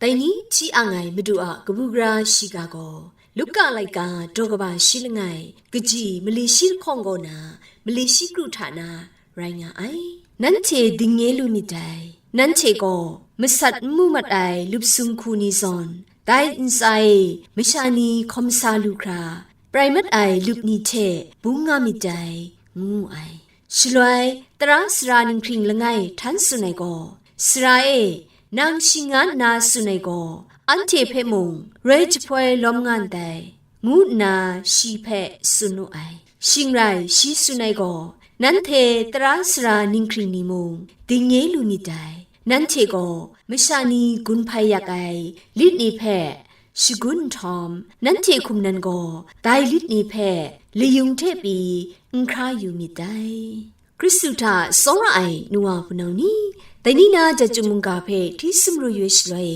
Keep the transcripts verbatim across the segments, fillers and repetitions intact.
Dai ni hti ang ai Madu a kabu gara shiga gaw, Luka laika daw kaba shi langai, kaji mali shi lahkawng kaw na, mali shi kru hta na rai nga ai. Nanhte dingnye lu myit dai. Nanhte gaw masat n mu mat ai lup sung hku ni zawn, dai ntsa e masha ni hkawm sa lu hkra, prai mat ai lup ni hte bung nga myit dai, ngu wu ai. Shaloi, tara sara ninghkring langai htan tsun ai gaw, "Sara e, nang shing nga nna tsun ai gaw, anhte hpe mung roi jahpoi lawm nga ndai," ngu nna shi hpe tsun wu ai. Shing rai, shi tsun ai gaw, "Nanhte tara sara ninghkring ni mung dingnye lu myit dai. Nanhte gaw masha ni gun hpai yak ai lit ni hpe shagun nhtawm, nanhte hkum nan gaw dai lit ni hpe layung hte pyi n hkra yu myit dai." Hkristu hta tsawra ai nu wa hpunau ni, dai ni na Chyum mungga hpe hti sumru yu ai shaloi,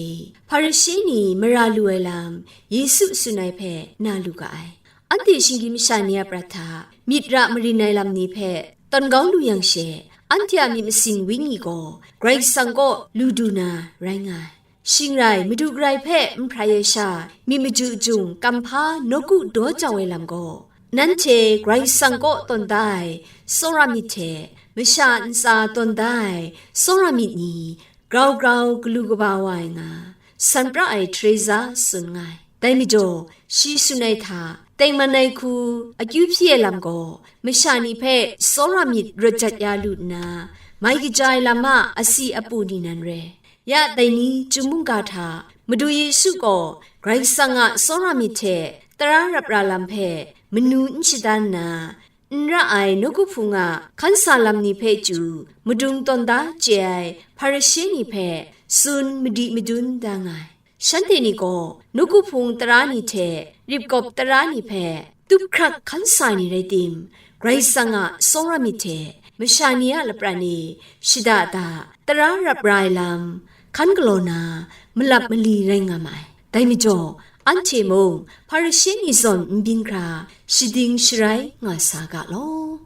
Hparishe ni mara lu ai lam Yesu tsun ai hpe na lu ga ai. Anhte shinggyim masha ni a prat hta myit ra marin ai lam ni hpe tawn kau lu yang she, anhte a myit masin wenyi gaw Karai Kasang kaw lu du na rai nga ai. Shing rai, Madu karai hpe n hprai ai sha, myit maju jung kamhpa nawku daw jau ai lam gaw, nanhte Karai Kasang kaw tawn da ai tsawra myit hte masha ntsa tawn da ai tsawra myit ni grau grau galu kaba wa ai nga, san pra ai Teresa tsun nga ai. Dai majaw, shi tsun ai hta tengman ai hku akyu hpyi ai lam gaw, masha ni hpe tsawra myit rawt jat ya lu nna, mai kaja ai lam a asi apu ni nan re. Ya dai ni Chyum mungga hta Madu Yesu gaw Karai Kasang a tsawra myit hte tara rap ra lam hpe manu n shadan nna, n ra ai nawku hpung a hkan sa lam ni hpe chyu madung tawn da chye ai Hparishe ni hpe tsun madi madun da nga ai. Shanhte ni gaw nawku hpung tara ni hte ryip kawp tara ni hpe tup hkrak hkan sa ni rai tim, Karai Kasang a tsawra myit hte masha ni a lapran e shada da tara rap ra ai lam hkan galaw na malap mali rai nga ma ai. Dai majaw, anhte mung Hparishe ni zawn n byin hkra shading sharai nga sa ga law.